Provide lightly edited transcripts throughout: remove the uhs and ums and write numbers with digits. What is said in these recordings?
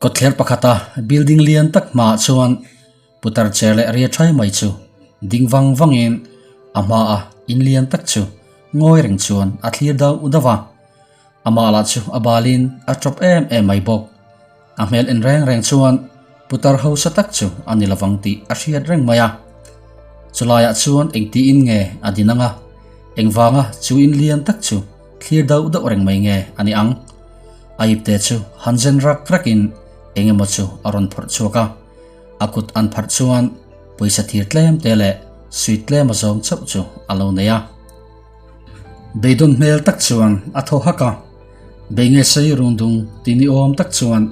Kawtthler pakhata building lian tak hmaah chuan putar chair leh ria thai mai chu ding vang vangin a hmaa in lian tak chu ngawi reng chuan a thlir deuh deuh a. Amah lah chu a balin a tawp em em mai bawk. A hmel en reng reng chuan putar hausa tak chu a ni lovang tih a hriat reng mai a. Chulaiah chuan engtiin nge a din ang a, engvanga chu in lian tak chu thlir deuh deuh reng mai nge a ni ang. A ipte chu han zen rak rakin eng emaw chu a rawn phawrh chhuak a, a kut an pharh chuan pawisa thir tlem te leh suit tlem a zawng chauh chu a lo nei a. Beidawn hmel tak chuan a thaw hak a, bei nge sei rung dung ti ni awm tak chuan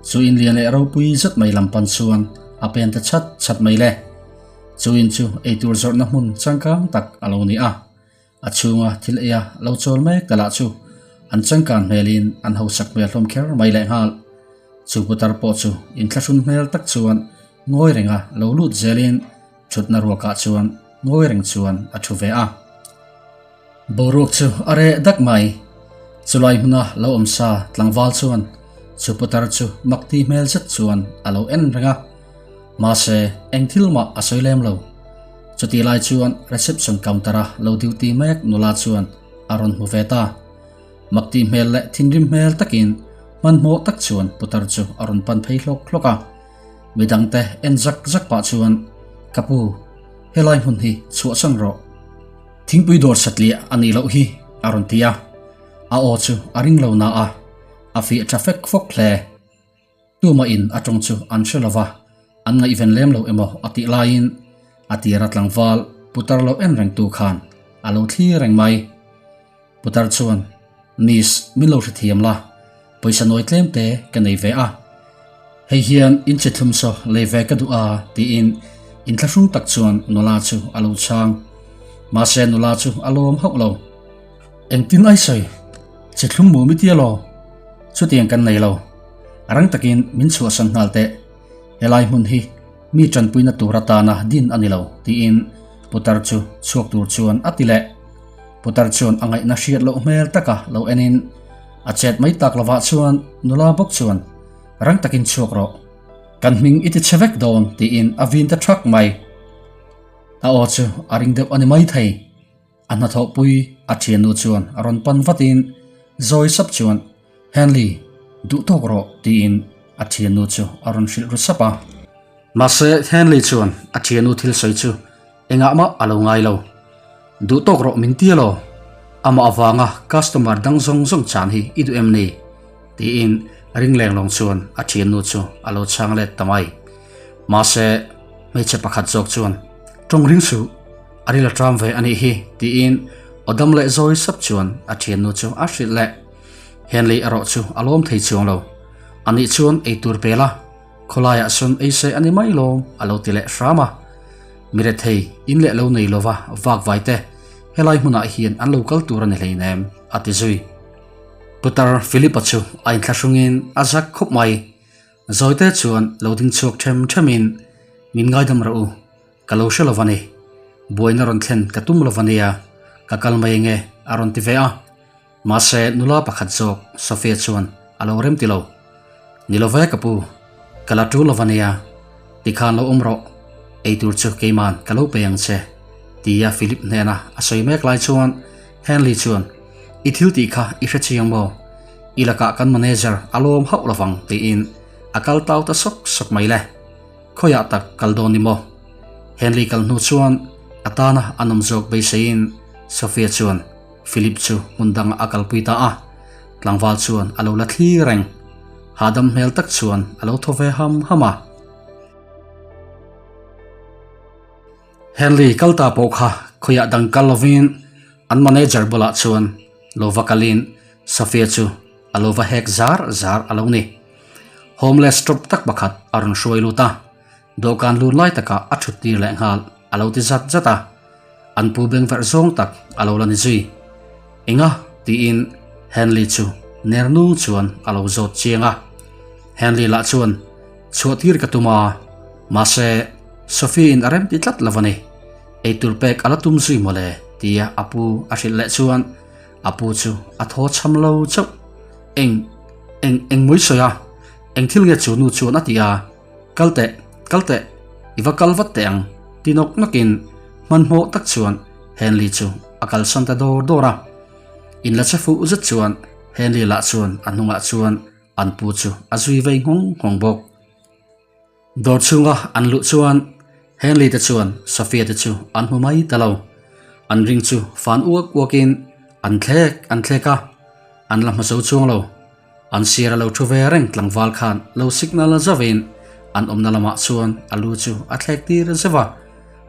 chu in lian leh ropui zet mai lam pan chuan a pen ta chat chat mai le. Chu in chu eitur zawrhna hmun changkang tak a lo ni a, a chhunga thil eia lo chawl mek te lah chu an changkan hmelin an hausak hmel hlawm kher mai lehnghal. Chu putar pawh chu inthlahrun hmel tak chuan ngawi renga lo lut zelin Thutna ruakah chuan ngawi reng chuan a thu ve a. Boruak chu a reh dak mai. Chulai hmuna lo awm sa tlangval chuan chu putar chu makti hmel zet chuan a lo en reng a. Mahse, eng thil mah a sawi lem lo. Chutih lai chuan reception counter-a lo duty mek nula chuan a rawn hmu ve ta. Makti hmel leh thinrim hmel takin hmanhmawh tak chuan putar chu a rawn pan phei hlawk hlawk a. Midangte en zak zak pah chuan, Ka pu, helai hmun hi chhuahsan rawh. Thingpui dawr satliah a nih loh hi, a rawn ti a. A aw chu a ring lo na a, a fiah tha fek fawk hle. Tumahin a tawng chu an hre lo va, an ngaihven lem lo emaw a tih laiin a tira tlangval putar lo en rengtu khan a lo thlir reng mai. Putar chuan, Miss, min lo hrethiam la, pawisa nawi tlem te ka nei ve a. Hei hian in che thlum saw lei ve ka duh a, tiin inthlahrung tak chuan nula chu a lo chhang. Mahse nula chu a lawm hauh lo. Engtin ai sawi? Che thlum mu mi tia law? Chutiang kan nei lo. A rang takin min chhuahsan nghal teh. Helai hmun hi mi tanpuina tur atana din a ni lo, tiin putar chu chhuak tur chuan a ti leh. Putar chuan a ngaihna hriat loh hmel taka lo enin a chet mai tak lovah chuan nula bawk chuan rang takin chhuak rawh, kan hming i ti chhe vek dawn tiin a vin ta thak mai. A aw chu a ring deuh a ni mai thei. A hnathawhpui a thiannu chuan a rawn pan vatin zawi sap chuan Henley, duh tawk rawh tiin a thiannu chu a rawn hrilh ru sap a. Mahse Henley chuan a thiannu thil sawi chu Engah mah a lo ngai lo. Duh tawk rawh min ti elaw? Amah avanga customer dang zawng zawng chan hi i duh em ni? Tiin ring leng lawng chuan a thiannu chu a lo chhang let ta mai. Mahse, hmeichhe pakhat zawk chuan, Tawng ring suh, a ril a ṭam ve a nih hi, tiin aw dam leh zawi sap chuan a thiannu chu a hrilh leh. Henley erawh chu a lawm thei chuang lo. Anih chuan eitur pe la. Khawlaiah sawn ei se a ni mai lawm a lo ti leh hram a. Mi rethei, in leh lo nei lova vak vai te helai hmunah hian an lo kal tur a ni hleinem a ti zui. Putar Philip-a chu a inthlahrungin a zak khawp mai. Zawite chuan lo ding chhuak them themin min ngaidam rawh u, ka lo hre lova ni. Buaina rawn thlen ka tum lova nia, ka kal mai enge a rawn ti ve a. Mahse, nula pakhat zawk Sophia chuan a lo rem ti lo. Ni lo ve ka pu, ka la ṭul lo va nia, tikhan lo awm rawh, eitur chu keiman ka lo pe ang che, tia Philip hnena a sawi mek lai chuan Henley chuan, I thil tih kha i hre chiang maw? I lakah kan manager a lawm hauh lovang tiin a kal tau ta sawk sawk mai le. Khawiah tak kal dawn ni maw? Henley kal hnu chuan a tana a nawm zawk beiseiin Sophia chuan, Philip chu hmun dangah a kalpui ta a, tlangval chuan a lo la thli reng. Hahdam hmel tak chuan a lo thaw ve ham ham a. Henley kal ta pawh kha khawiah dang kal lovin an manager bulah chuan lo va kalin Sophia chu a lo va hek zar zar a lo ni. Homeless tawp tak pakhat a rawn hruai lut a. Dawhkan lun lai takah a thut tir leh nghal a lo ti zat zat a, an pu beng verh zawng tak a lo la ni zui. Enga? tiin Henley chu ner nung chuan a lo zawt chiang a. Henley lah chuan, Chhuah tir ka tum a, mahse Sophie in a rem ti tlat lo a ni. Eitur pek a la tum zui mawle tia a pu a hrilh leh chuan a pu chu a thaw chham lo chauh. Eng, eng, eng mawi sawi a? Eng thil nge chu nu chuan a ti a, Kal teh, kal teh, i va kal vat teh ang, ti nawk nawkin hmanhmawh tak chuan Henley chu a kalsan ta dawr dawr a. In la che fuh zet chuan Henley lah chuan a hnungah chuan an pu chu a zui vei nghawng nghawng bawk. Dawr chhunga an luh chuan Henley te chuan Sophia te chu an hmu mai ta lo. An ring chu fan uak uakin an thlek an thlek a, an la hma zo chuang lo. An sir a lo thu ve reng tlangval khan lo signal zauhin an awmna lamah chuan a lu chu a thlek tir zeuh a.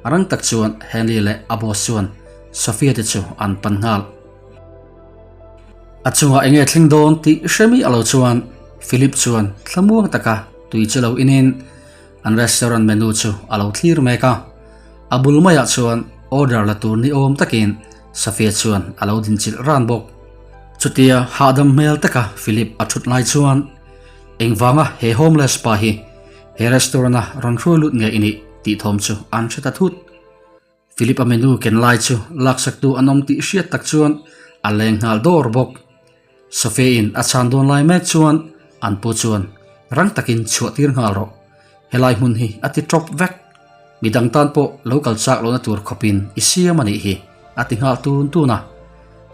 A rang tak chuan Henley leh a boss chuan Sophia te chu an pan nghal. A chungah enge thleng dawn tih hre miah lo chuan Philip chuan thlamuang taka tui chu lo inin an restaurant menu chu a lo thlir mek a. A bul maiah chuan order la tur ni awm takin Safia chuan a lo dinchilh ran bawk. Chutia hahdam hmel taka Philip a thut lai chuan engvanga he homeless pa hi he restaurant a rawn hruai lut nge i nih tih thawm chu an hre ta thut. Philip-a menu ken lai chu laksaktu an awm tih hriat tak chuan a leng nghal dawr bawk. Sophie-in a chhan dawn lai mek chuan an pu chuan rang takin chhuah tir nghal rawh. Helai hmun hi a ti tawp vek. Midang tan pawh lo kal chak lohna tur khawpin i siam a nih hi a ti nghal tun tun a.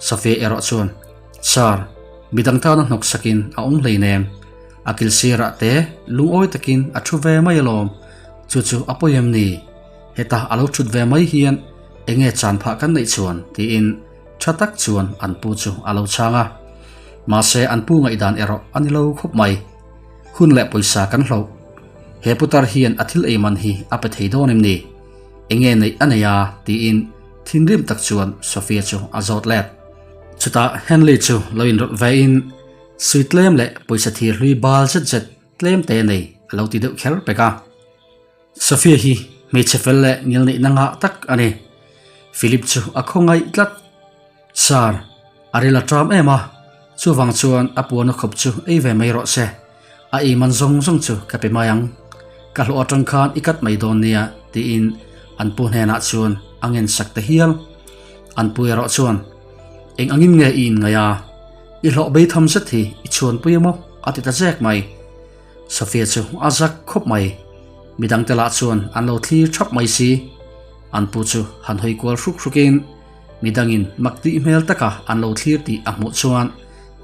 Sophie erawh chuan, Sir, midang tana hnawk sakin a awm hleinem. A kil sirah te lungawi takin a thu ve mai alawm. Chu chu a pawi em ni? Heta a lo thut ve mai hian enge chan phah kan neih chuan tiin tha tak chuan an pu chu a lo chhang a. Mahse an pu ngaihdan erawh a ni lo khawp mai. Hun leh pawisa kan hloh. He putar hian a thil ei man hi a pe thei dawn em ni? Enge neih a nei a? tiin thinrim tak chuan Sophia chu a zawt let. Chutah Henley chu lo inrawlh ve in sui tlem leh pawisa thir hlui bal zet zet tlem te nei a lo ti deuh kher pek a. Sophia hi hmeichhe fel leh ngilneihna ngah tak a ni. Philip chu a khawngaih tlat. Sir, a ril a ṭam em a, chuvang chuan a puana khawp chu ei ve mai rawh se. A ei man zawng zawng chu ka pe mai ang. Ka hlawh aṭang khan i kat mai dawn nia, tiin an pu hnenah chuan a ngen sak ta hial. An pu erawh chuan, Eng angin nge i inngaih a? I hlawh beitham zet hi i chhuanpui emaw? a ti ta zek mai. Sophia chu a zak khawp mai. Midangte lah chuan an lo thlir thap mai si. An pu chu han hawi kual hruk hrukin midangin mak tih hmel taka an lo thlir tih a hmuh chuan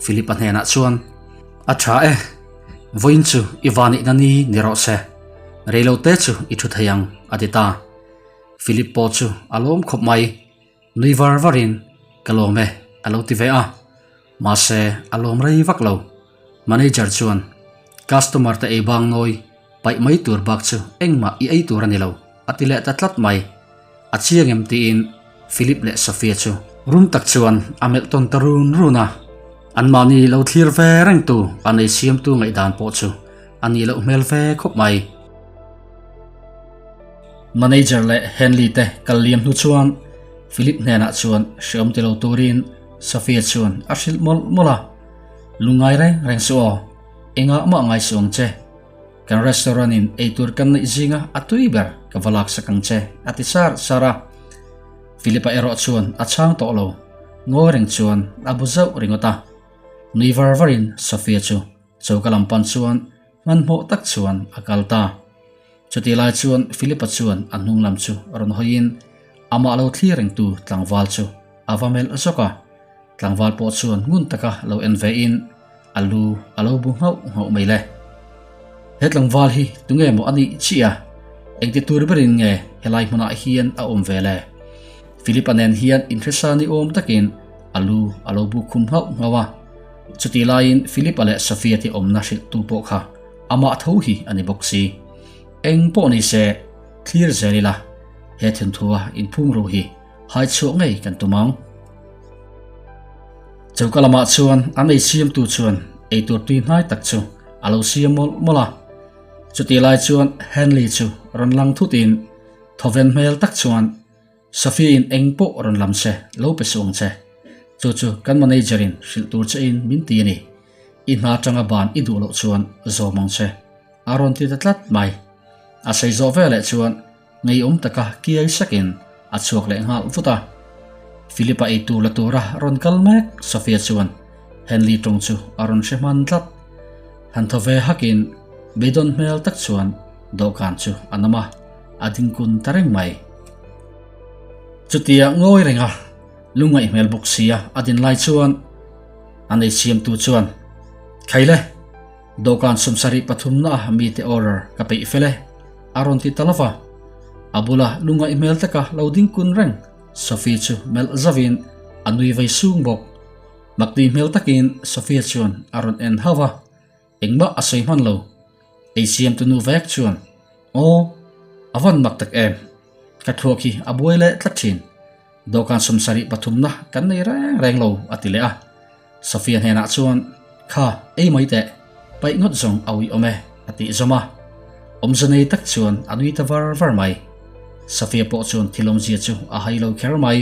Philip-a hnenah chuan, A tha e, vawiin chu i vanihna ni ni rawh se. Reilote chu i thu thei ang, a ti ta. Philip pawh chu a lawm khawp mai. Nui var varin, Ka lawm e, a lo ti ve a. Mahse, a lawm rei vak lo. Manager chuan, Customer te ei bang nawi, paih mai tur bak chu engmah i ei tur a ni lo, a ti leh ta tlat mai. A chiang em tiin Philip leh Sophia chu rum tak chuan a melh tawn ta run run a. Anmahni lo thlir ve rengtu an ei siamtu ngaihdan pawh chu a nih loh hmel ve khawp mai. Manager leh Henley te kal liam hnu chuan Philip hnenah chuan hreawm ti lo turin Sophia chuan a hrilh mawlh mawlh a, Lungngai reng reng suh aw, engah mah ngai suh ang che. Kan restaurant in eitur kan neih zinga a tui ber ka va laksak ang che a ti sar sar a. Philip-a erawh chuan a chhang tawh lo, ngawi reng chuan a bu zauh ringawt a. Nui var varin Sophia chu choka lam pan chuan Hmanhmawh tak chuan a kal ta. Chutih lai chuan Philip-a chuan a hnung lam chu rawn hawiin amah lo thlir rengtu tlangval chu a va melh zawk a. Tlangval pawh chuan ngun taka lo en vein a lu a lo bu nghauh nghauh mai le. He tlangval hi tunge maw a nih chiah a? Engti tur berin nge helai hmunah hian a awm ve le? Philip-a nen hian inhresa ni awm takin a lu a lo bu khum nghauh nghauh a. Chutih laiin Philip-a leh Sophia te awmna hrilhtu pawh kha amah tho hi a ni bawk si. Eng pawh ni se, thlir zel ila, he thinthua inphum ru hi hai chhuah ngei kan tum ang. Choka lamah chuan an ei siamtu chuan eitur tui hnai tak chu a lo siam mawlh mawlh a. Chutih lai chuan Henley chu rawn lang thutin thawven hmel tak chuan Sophie in eng pawh rawn lam che, lo pe suh ang che. Chu chu kan manager in hrilh tur che in min ti a ni. I hna atanga ban i duh loh chuan zawm ang che. A rawn ti ta tlat mai. A sei zawh veleh chuan ngeiawm taka kiai sakin a chhuak leh nghal vut a. Philip-a ei tur la tura rawn kal mek Sophia chuan Henley tawng chu a rawn hre hman tlat. Han thaw ve hakin beidawn hmel tak chuan dawhkan chu a nam a, a ding kun ta reng mai. Chutia ngawi renga lungngaih hmel bawk sia a din lai chuan a nei siamtu chuan, Khaile, dawhkan sawmsarih pathumna a mite order ka peih fel e, a rawn ti ta lo va. A bula lungngaih hmel taka lo ding kun reng Sophie chu melh zauhin a nui vei sung bawk. Makti hmel takin Sophia chuan a rawn en hauh a, engmah a sawi hman lo. Ei siamtu nu vek chuan, Aw, a van mak tak em? Ka thluak hi a buai leh tlat thin. Dawhkan sawmsarih pathumna kan nei reng reng lo, a ti leh a. Sophia hnenah chuan, Kha, ei mai teh, paih ngawt zawng a uih awm e, a tih zawm a. Awmze nei tak chuan a nui ta var var mai. Sophia pawh chuan thil awmzia chu a hai lo kher mai.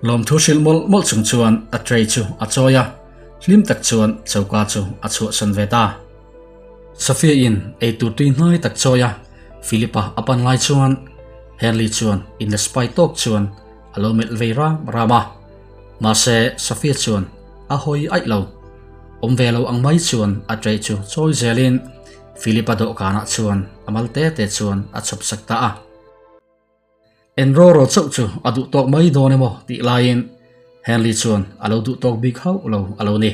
Lawmthu hrilh mawlh mawlh chung chuan a tray chu a chawi a, hlim tak chuan choka chu a chhuahsan ve ta. Sophia in ei tur tui hnai tak chawi a, Philip-a a pan lai chuan Henley chuan in la spy tawk chuan a lo melh vei ram ram a. Mahse Sophia chuan a hawi aih lo. Awm ve lo ang mai chuan a tray chu chawi zelin Philip-a dawhkanah chuan a mal te te chuan a chhawp sak ta a. En raw raw chauh chu a duh tawk mai dawn emaw tih laiin Henley chuan a lo duh tawk bik hauh lo a lo ni.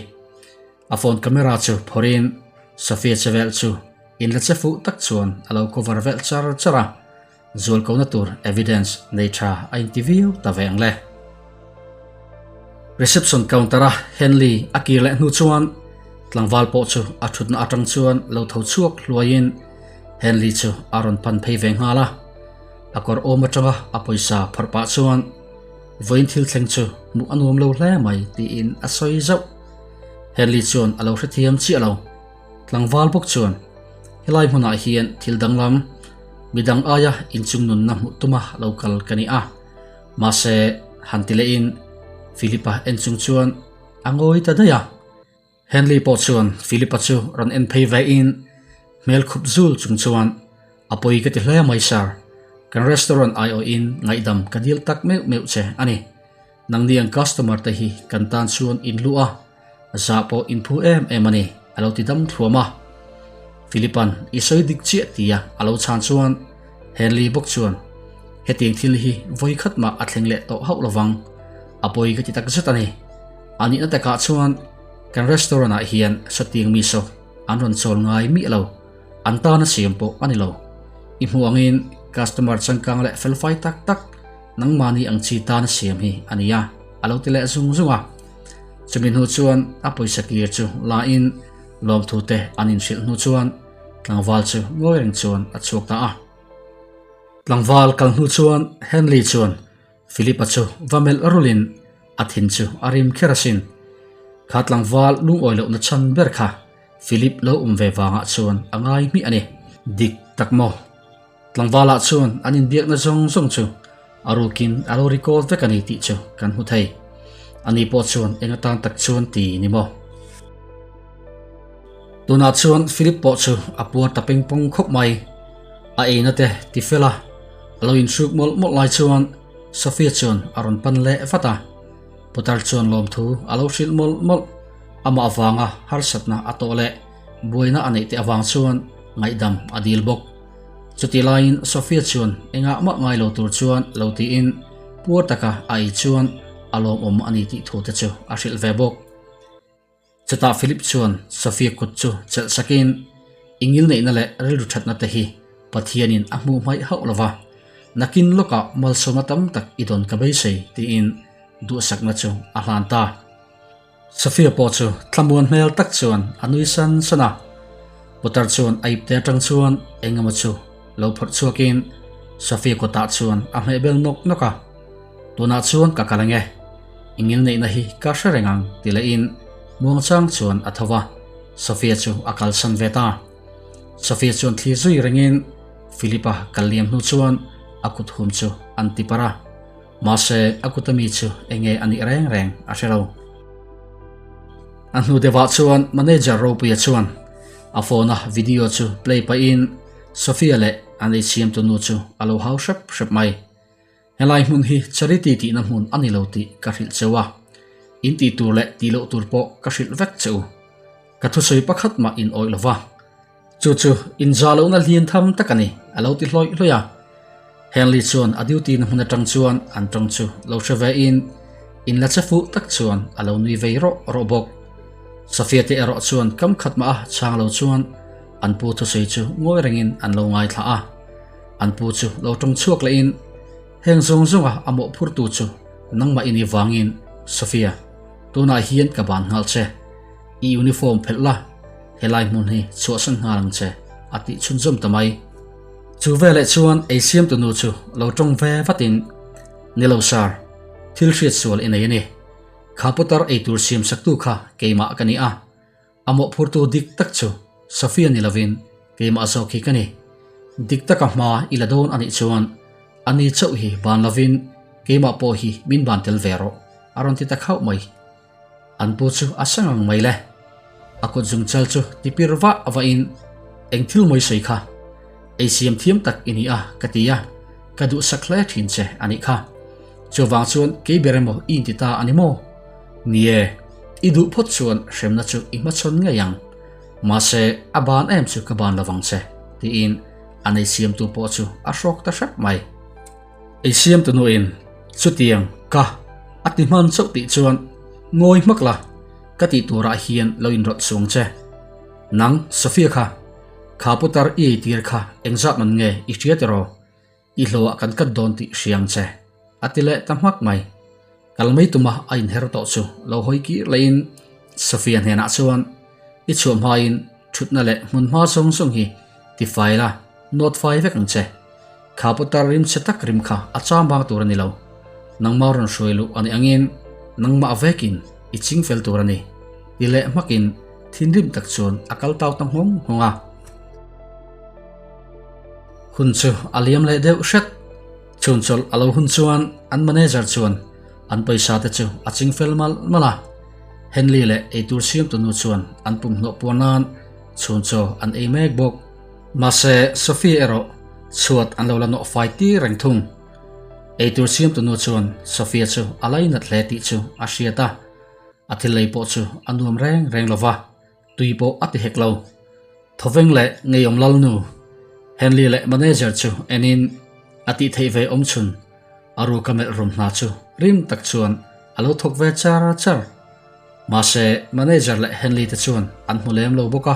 A phone camera chu phawrhin Sophia che velh chu in la che fuh tak chuan a lo cover velh char char a, zual kohna tur evidence nei tha a inti viau ta ve ang le. Reception counter a Henley a kir leh hnu chuan tlangval pawh chu a thutna atang chuan lo tho chhuak hluaiin Henley chu a rawn pan phei ve nghal a. A kawr awm atanga a pawisa phawrh pah chuan vawiin thil thleng chu hmuh a nuam lo hle mai tiin a sawi zauh. Henley chuan a lo hrethiam chiah lo. Tlangval bawk chuan helai hmunah hian thil danglam, midang aia inchung nunna hmuh tuma lo kal ka ni a. Mahse, han ti lehin Philip-a en chung chuan a ngawi ta daih a. Henley pawh chuan Philip-a chu rawn en phei vein hmel khup zul chung chuan, A pawi ka ti hle mai sir, kan restaurant aiawhin ngaihdam ka dil tak meuh meuh che a ni. Nangni ang customer te hi kan tan chuan in luh a, zah pawh in phu em em a ni, a lo ti dam thluam a. Philip-a'n i sawi dik chiah tia a lo chhan chuan Henley bawk chuan, Hetiang thil hi vawi khat mah a thleng leh tawh hauh lovang, a pawi ka ti tak zet a ni. A nihna takah chuan kan restaurant ah hian sawtiang mi saw an rawn chawl ngai miah lo, an tana siam pawh a ni lo. I hmuh angin customer changkang leh felfai tak tak nangmahni ang chi tana siam hi a ni a, a lo ti leh zung zung a. Chumi hnu chuan a pawisa kir chu la in lawmthu te an inhrilh hnu chuan tlangval chu ngawi reng chuan a chhuak ta a. Tlangval kal hnu chuan Henley chuan Philip-a chu va melh rulin a thin chu a rim kher asin. Kha tlangval lungawi lohna chhan ber kha Philip lo awm ve vangah chuan a ngai hmiah a ni. Dik tak maw? Tlangvalah chuan an inbiakna zawng zawng chu a rukin a lo record vek a ni tih chu kan hmu thei. Ani pawh chuan eng atan tak chuan ti ni maw? Tunah chuan Philip pawh chu a puar ta peng pawng khawp mai. A eina te ti fel a, a lo inhruk mawlh mawlh lai chuan Sophia chuan a rawn pan leh vat a. Putar chuan lawmthu a lo hrilh mawlh mawlh. Amah avanga harsatna a tawh leh buaina a neih te avang chuan ngaihdam a dil bawk. Chutih laiin Sophia chuan engah mah ngai lo tur chuan lo tiin puar taka a ei chuan a lawmawm a ni tih thu te chu a hrilh ve bawk. Chutah Philip chuan Sophia kut chu chelh sakin, I ngilneihna leh rilru thatna te hi Pathianin a hmuh hmaih hauh lo va, nakin lawkah malsawmna tam tak i dawn ka beisei, tiin duhsakna chu a hlan ta. Sophia pawh chu thlamuan hmel tak chuan a nui san san a. Putar chuan a ipte atang chuan eng emaw chu lo phawrh chhuakin Sophia kutah chuan a hmehbel nawk nawk a. Tunah chuan ka kal ange, i ngilneihna hi ka hre reng ang ti lehin muangchang chuan a tho va, Sophia chu a kalsan ve ta. Sophia chuan thli zui rengin Philip-a kal liam hnu chuan a kut hum chu an ti parh a, mahse a kut ami chu enge a nih reng reng a hre lo. A hnu deuhah chuan manager Ropuia chuan a phone-a video chu play pahin Sophia leh an eichhiamtu nu chu a lo hau hrep hrep mai. Helai hmun hi charity tihna hmun a ni lo tih ka hrilh cheu a, in tih tur leh tih loh tur pawh ka hrilh vek che u. Ka thusawi pakhat mah in awih lo va. Chu chu inzah lohna hlian tham tak a ni, a lo ti hlawih hlawih a. Henley chuan a duty na hmun atang chuan an tawng chu lo hre ve in, in la che fuh tak chuan a lo nui vei rawh rawh bawk. Sophia te erawh chuan kam khat mah a chhang lo chuan an pu thusawi chu ngawi rengin an lo ngaithla a. An pu chu lo tawng chhuak leh in, Heng zawng zawnga a mawhphurtu chu nangmah i ni vangin Sophia, tunah hian ka ban nghal che. I uniform phelh la, helai hmun hi chhuahsan nghal ang che, a tih chhunzawm ta mai. Chu veleh chuan ei siamtu nu chu lo tawng ve vatin, Ni lo sir, thil hriat sual i nei a ni. Kha putar eitur siam saktu kha keimah ka ni a, a mawhphurtu dik tak chu Sophia ni lovin keimah zawk hi ka ni. Dik taka hma i la dawn a nih chuan ani chauh hi ban lovin keimah pawh hi min ban tel ve rawh, a rawn ti ta khauh mai. An pu chu a sa ngang mai le. A kut zung chal chu tipir vah vahin, Eng thil mawi sawi kha? Ei siam thiam tak i ni a, ka ti a, ka duhsak hle thin che a nih kha. Chuvang chuan kei ber emaw i inti ta a ni maw? Ni e, i duh phawt chuan hremna chu i hmachhawn ngei ang. Mahse, a ban em chu ka ban lovang che, tiin an ei siamtu pawh chu a hrawk ta hrep mai. Ei siam tu nuin chutiang ka a ti hman chauh tih chuan ngawi hmak la ka tih turah hian lo inrawlh chuang che. Nang Sophia kha, kha putar i ei tir kha engzat man nge i hria tiraw? I hlawhah kan kat dawn tih hria ang che a ti leh ta hmak mai. Kal mai tuma a inher tawh chu lo hawi kir lehin Sophia hnenah chuan i chhuah hmain thutna leh hmun hma zawng zawng hi ti fai la, nawt fai vek ang che. Kha putar rim chhe tak rim kha a cham bang tur a ni lo. Nangma rawn hruai luh a nih angin nangmah vekin i ching fel tur a ni, ti leh hmakin thinrim tak chuan a kal tau ta nghawng nghawng a. Hun chu a liam leh deuh hret. Chhunchawlh a lo hun chuan an manager chuan an pawisa te chu a ching fel malh malh a. Henley leh eitur siamtu nu chuan an pumhnawh puan nan chhunchaw an ei mek bawk. Mahse, Sophie erawh chhuat an lo la nawh fai tir reng thung. Eitur siamtu nu chuan Sophia chu a lainat hle tih chu a hriat a, a thil lei pawh chu a nuam reng reng lo va, tui pawh a ti hek lo. Thawveng leh ngeiawm lalnu, Henley leh manager chu enin a tih theih ve awm chhun a ruka melh rum hna chu rim tak chuan a lo thawk ve char char. Mahse, manager leh Henley te chuan an hmu lem lo bawk a,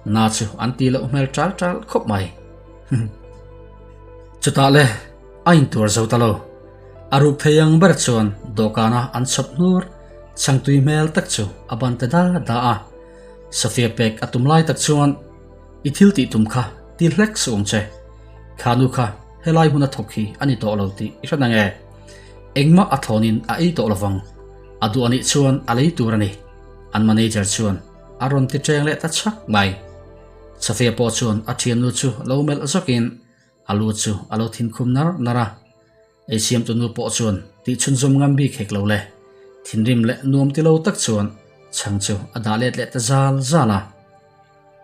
na chu an ti loh hmel ṭal ṭal khawp mai. Chutah le, a intuar zo ta lo. A ruk thei ang ber chuan dawhkana an chhawp hnur chhangtui hmel tak chu a ban ta da da a. Sophia pek a tum lai tak chuan, I thil tih tum kha ti hlek suh ang che. Kha nu kha helai hmun a thawk hi a ni tawh lo tih i hre nang e. Engmah a thlawnin a ei tawh lovang. A duh anih chuan a lei tur a ni. An manager chuan a rawn ti ṭeng leh ta chhak mai. Sophia pawh chuan a ṭhiannu chu lo melh zawkin a lu chu a lo thinkhum nar nar a. Ei siamtu nu pawh chuan tih chhunzawm ngam bik hek lo le. Thinrim leh nuam ti lo tak chuan chhang chu a dah let leh ta zal zal a.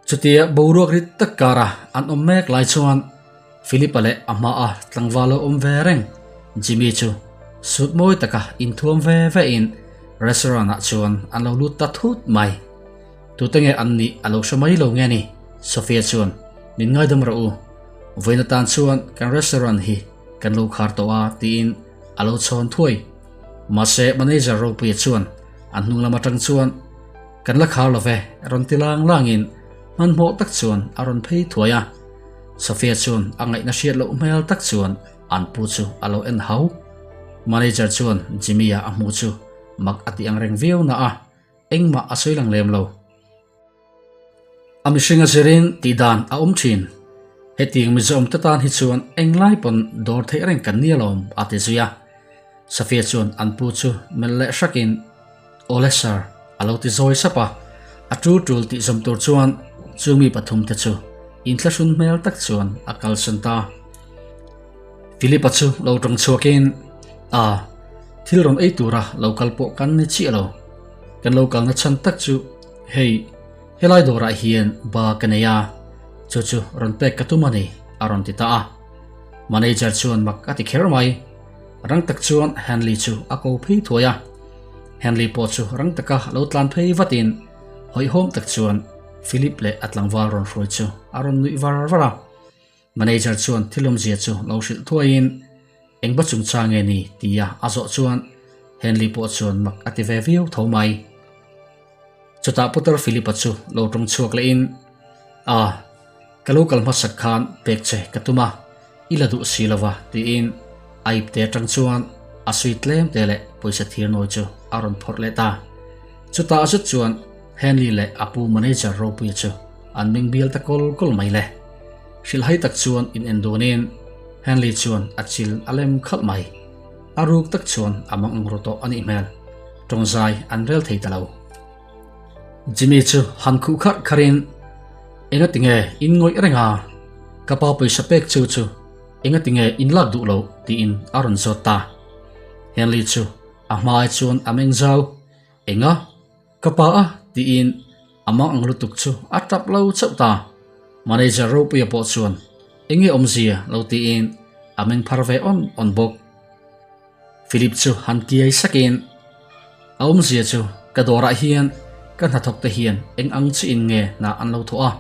Chutia boruak rit tak kara an awm mek lai chuan Philip-a leh a hmaa tlangval lo awm ve reng Jimmy chu suit mawi taka inthuam ve ve in restaurant ah chuan an lo lut ta thut mai. Tute nge an nih a lo hre mai lo nge ni? Sophia chuan min ngaidam rawh u, vawiin atan chuan kan restaurant hi kan lo khar tawh a tiin a lo chhawn thuai. Mahse manager ropuia chuan a hnung lam atang chuan Kan la khar lo ve rawn ti lang langin hmanhmawh tak chuan a rawn phei thuai a. Sophia chuan a ngaihna hriat loh hmel tak chuan an pu chu a lo en hau. Manager chuan Jimmy-a a hmu chu mak a ti ang reng viau na a, engmah a sawi lang lem lo. A mihring a zirin tih dan a awm thin. Hetiang Mizoram te tan hi chuan englai pawn dawr theih reng kan ni alawm a ti zui a. Safia chuan an pu chu melh leh hrakin, Awle sir, a lo ti zawi sap a. A tul tul tih zawm tur chuan chu mi pathum te chu inthlahrun hmel tak chuan a kalsan ta. Philip-a chu lo tawng chhuakin, A, thil rawn ei tura lo kal pawh kan ni chiah lo. Kan lo kalna chhan tak chu hei, helai dawrah hian ba ka nei a, chu chu rawn pek ka tum a ni, a rawn ti ta a. Manager chuan mak a ti kher mai. Rang tak chuan Henley chu a ko phei thuai a. Henley pawh chu rang taka lo tlan phei vatin hawihhawm tak chuan Philip leh a tlangval rawn hruai chu a rawn nuih var var a. Manager chuan thil awmzia chu lo hrilh thuaiin engba chungchang nge ni tia a zawh chuan Henley pawh chuan mak a ti ve viau tho mai. Chutah Putar Philip-a chu lo tawng chhuak lehin, A, ka lo kal hmasak khan pek che ka tum a, i la duh si lo va tiin a ipte atang chuan a sui tlem te leh pawisa thir nawi chu a rawn phawrh leh ta. Chutah zet chuan Henley leh a pu manager Ropuia chu an meng bial ta kawl kawl mai le. Hrilhhai tak chuan in en dunin Henley chuan a chil a lem khalh mai. A ruk tak chuan a mang ang ru tawh a nih hmel. Tawngzai an rel thei ta lo. Jimmy chu han khuh kharh kharhin, Enga tinge in ngawih reng a? Ka pa pawisa pek chu chu enga tinge in lak duh loh? tiin a rawn zawt ta. Henley chu a hmai chuan a meng zau. Enga? Ka pa a? tiin a mang ang lutuk chu a tap lo chauh ta. Manager Ropuia pawh chuan enge awmzia lo tiin a meng phar ve awn awn bawk. Philip chu han kiai sakin, A awmzia chu ka dawrah hian ka hnathawk te hian eng ang chiin nge hna an lo thawh a,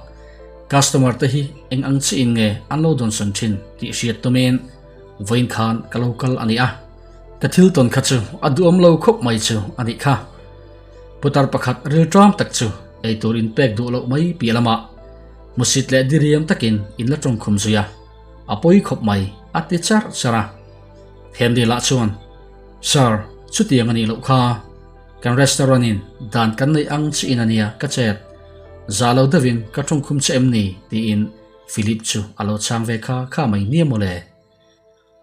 customer te hi eng ang chiin nge an lo dawnsawn thin tih hriat tumin vawiin khan ka lo kal a ni a. Ka thil tawn kha chu a duhawm lo khawp mai chu a nih kha. Putar pakhat rilṭam tak chu eitur in pek duh loh mai piah lamah hmusit leh diriam takin in la tawngkhum zui a, a pawi khawp mai a ti charh charh a. Henry lah chuan, Sir, chutiang a nih loh kha. Kan restaurant in dan kan neih ang chiin a nia ka chet. Za lo deuhin ka tawngkhum che em ni? tiin Philip chu a lo chhang ve kha kha mai nia mawle.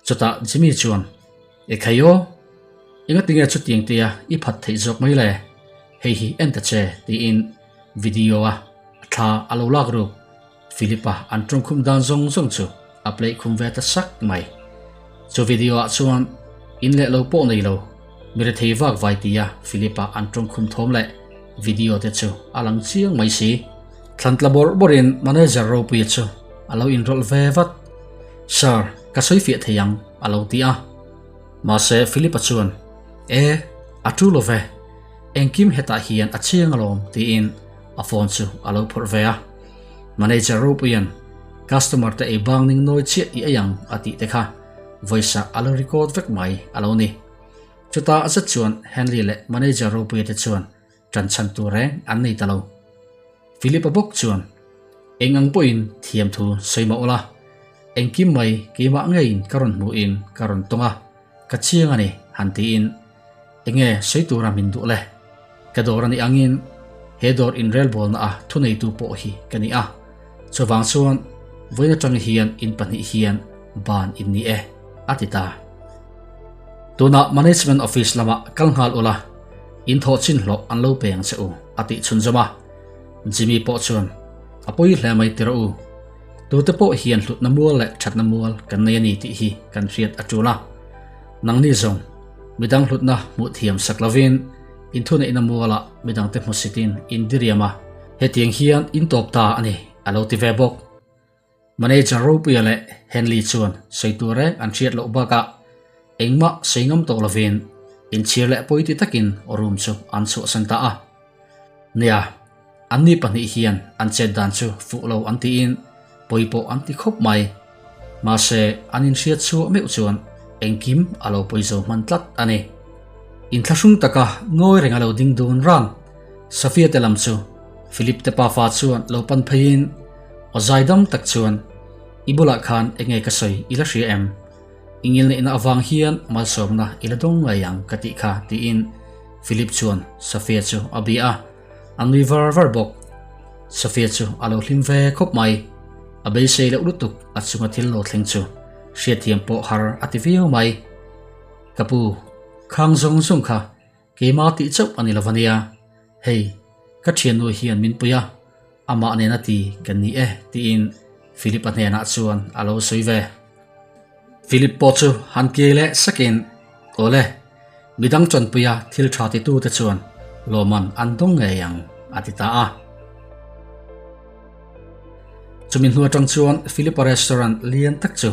Chutah Jimmy chuan, E khai aw, engatinge chutiang tia i phat theih zawk mai le? Hei hi en ta che, tiin video a thla a lo lak ruk. Philip-a an tawngkhum dan zawng zawng chu a play khum ve ta sak mai. Chu video ah chuan in leh lo pawh nei lo, mi rethei vak vai tia Philip-a an tawngkhum thawm leh video te chu a lang chiang mai si. Thlan tla bawrh bawrhin manager Ropuia chu a lo inrawlh ve vat. Sir, ka sawi fiah thei ang, a lo ti a. Mahse Philip-a chuan, E, a tu lo ve. Engkim hetah hian a chiang alawm, tiin a phone chu a lo phawrh ve a. Manager Ropuia'n, Customer te ei bang ning nawi chiah i ei ang, a tih te kha vawisa a lo record vek mai a lo ni. Chutah zet chuan Henley leh manager Ropuia te chuan ṭan chhan tur reng an nei ta lo. Philip-a bawk chuan, Eng ang pawhin thiam thu sawi mah ula, engkim mai keimah ngeiin ka rawn hmuhin ka rawn tawng a, ka chiang a ni, han tiin, Enge sawi tura min duh le? Ka dawr a nih angin he dawr inrelbawlna a thuneitu pawh hi ka ni a, chuvang chuan vawiin atang hian in pahnih hian ban in ni e, a ti ta. Tunah Management Office lamah kal nghal ula, In thawh chin hlawh an lo pe ang che u, a tih chhunzawm a. Jimmy pawh chuan, A pawi hle mai tirh u. Tute pawh hian hlutna mual leh thatna mual kan nei a ni tih hi kan hriat a tul a. Nangni zawng, midang hlutna hmuh thiam sak lovin, in thuneihna mualah midangte hmusitin in diriam a, hetiang hian in tawp ta a ni, a lo ti ve bawk. Manager Ropuia leh Henley chuan sawi tur reng an hriat loh bakah engmah sawi ngam tawh lovin inchhir leh pawiti takin room chu an chhuahsan ta a. Nia, anni pahnih hian an chet dan chu fuh lo an tiin pawi pawh an ti khawp mai. Mahse, an inhriat chhuah meuh chuan engkim a lo pawi zo hman tlat a ni. Inthlahrung taka ngawi reng a lo ding dun ran Safia te lam chu Philip te pafa chuan lo pan pheiin Aw zaidam tak chuan, I bulah khan enge ka sawi i la hria em? I ngilneihna avang hian malsawmna i la dawng ngei ang ka tih kha tiin Philip chuan Sofia chu a bia a, a nui var var bawk. Sofia chu a lo hlim ve khawp mai. A beisei loh lutuk a chunga thil lo thleng chu hriatthiam pawh har a ti viau mai. Ka pu, khang zawng zawng kha Keimah tih chauh a ni lo ania, hei ka thiannu hian min pui a, amah nena ti kan ni e tiin Philip-a hnenah chuan a lo sawi ve. Philip pawh chu han kiai leh sakin, Awle, midang chanpuia thil tha titute chuan lawmman an dawng ngei ang a ti ta a. Chumi hnu atang chuan Philip-a restaurant lian tak chu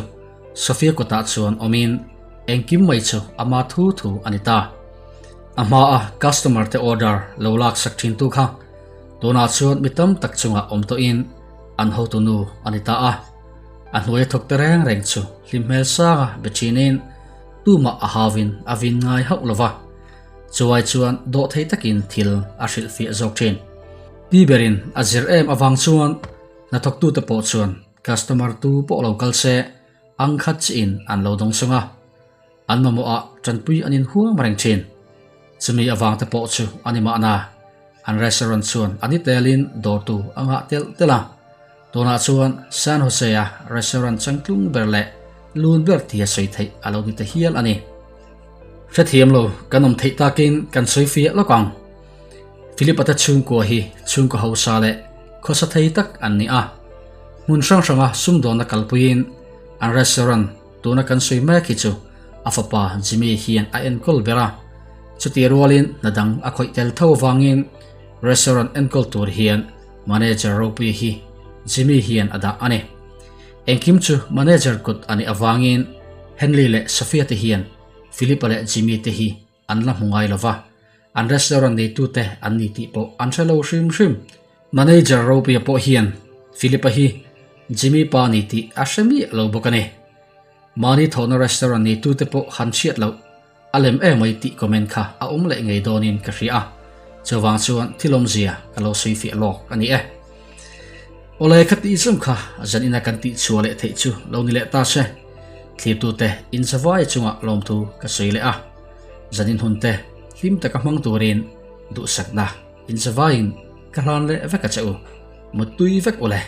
Sofia kutah chuan awmin engkim mai chu ama thu thu a ni ta. A hmaa customer te order lo laksak thin tu kha. Tunah chuan mi tam tak chungah awm tawhin an hotu nu a ni ta a. A hnuaia thawk te reng reng chu hlim hmel sanga be thinin tumah a hauin a vin ngai hauh lo va. Chuai chuan dawhthei takin thil a hrilhfiah zawk thin. Pi berin a zir em avang chuan hnathawktute pawh chuan customer tu pawh lo kal se ang khat chiin an lo dawng sung a. An mamawhah tanpui an inhuam reng thin. Chumi avang te pawh chu a ni mahna. An restaurant chuan a ni telin dawrtu a ngah telh telh a. Tunah chuan San Jose-a restaurant changtlung ber leh lun ber tia sawi theih a lo ni ta hial a ni. Hrethiam lo kan awm theih takin kan sawi fiah lawk ang. Philip-a te chhungkua hi chhungkaw hausa leh khawsa thei tak an ni a. Hmun hrang hranga sumdawnna kalpuiin an restaurant tuna kan sawi mek hi chu a fapa Jimmy hian a enkawl ber a. Chutih rualin hna dang a khawih tel tho avangin restaurant enkawl tur hian manager ropui hi Jimmy hian a dah a ni. Engkim chu manager kut a nih avangin Henley leh Sophia te hian Philip-a leh Jimmy te hi an la hmu ngai lo va, an restaurant neitute an ni tih pawh an hre lo hrim hrim. Manager ropuia pawh hian Philip-a hi Jimmy pa ni tih a hre miah lo bawk a ni. Mahni thawhna restaurant neitute pawh han hriat loh a lem emai tih comment kha a awm leh ngei dawnin ka hria a, chuvang chuan thil awmzia ka lo sawi fiah lawk a ni e. Awle kha tih zawng kha zan ina kan tih chhuah leh theih chu lo ni leh ta se, thlirtute inzavai chungah lawmthu ka sawi leh a, zan in hun te hlim taka hmang turin duhsakna inzavaiin ka hlan leh vek a che u, muttui vek ule.